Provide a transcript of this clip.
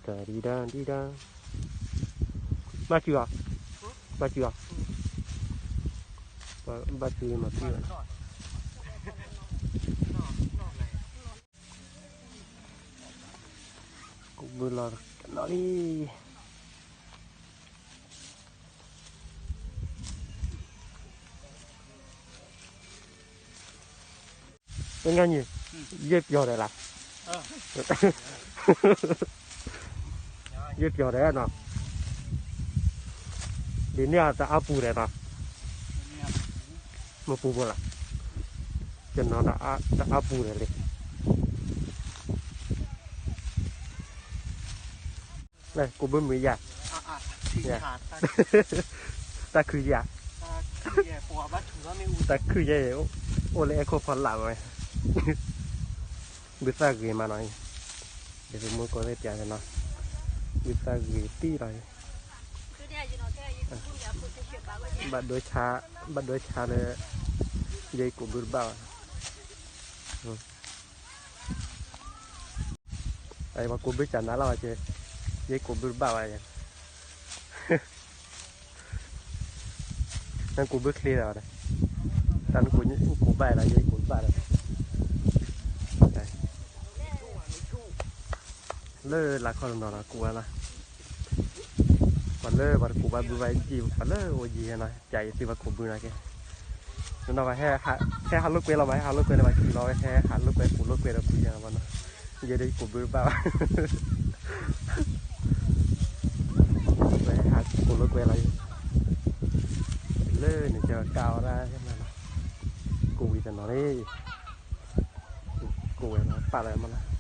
တၢ်ဒံဒၣ်ဒံဒၣ်, ဘၣ်စုၤအီၤ, ဘၣ်စုၤအီၤ, ဘၣ်စုၤမၤစုၤအီၤ, ကိးဘုလီၤနီၤလံ. ငါညီ, ယဲၢ်ပျီၤဒီးလၢ, ယဲၢ်ပျီၤဒီးနီၤ, ဒ်န့ၣ်အတအါပူၤဒီးနီၤ, မပူၤဘိလီၤ, ကနီၤတအါပူၤဒီးလံ. ကိးဘုမုာ်ယၤ, တၢ်ခုယၤ, တၢ်ခုယဲ, အိၣ်လၢအဲၣ်ခိၣ်ဖီလာ်ဝဲ, ဘုသၣ်ဂ့ၤမးနီၤ, ဒ်သိးမိၢ်ကိးသ့ၣ်ပျးန့ၣ်နီၤ, ဘုသၣ်ဂ့ၤတံၢ်လီၤ, ဘၣ်ဒိဆါ, ဘၣ်ဒိဆါလၢ ယဲကိးဘုတဘၣ်ဘၣ်. ပှၤကိးဘုစၢ်နါလီၤဝဲက့, ယဲကိးဘုတဘၣ်ဘၣ်ယဲ, နကိးဘုချ့လီၤဝဲ, တၢ်နကိးဘၣ်လီၤ ယဲကိးဘၣ်လီၤ. လၢလၢခီတနီၤနီၤကိးဝဲလီၤ, ပှၤလၢပှၤတကိးဘၣ်ဘုဘၣ်ယံာ် ပှၤလၢအိၣ်ယံာ်နီၤ ပျးယသုဘၣ်ကိးဘုနာ်က့, နနီၤဘၣ် ဟဲဟးလိာ်ကွဲလီၤဘၣ် ဟဲဟးလိာ်ကွဲလီၤဘၣ် ဟဲဟးလိာ်ကွဲကိးလိာ်ကွဲဒီးဘုယၤဘၣ်နီၤ, ယဲဒၣ်ယကိးဘုတဘၣ်ဘၣ်, ဝဲဟးကိးလိာ်ကွဲလီၤ, လၢန့ၣ်ကကးအီၤဒၣ်, ကိးဝံၤတနီၤလံ, ကိးဝဲလီၤပာ်လီၤမးနီၤ.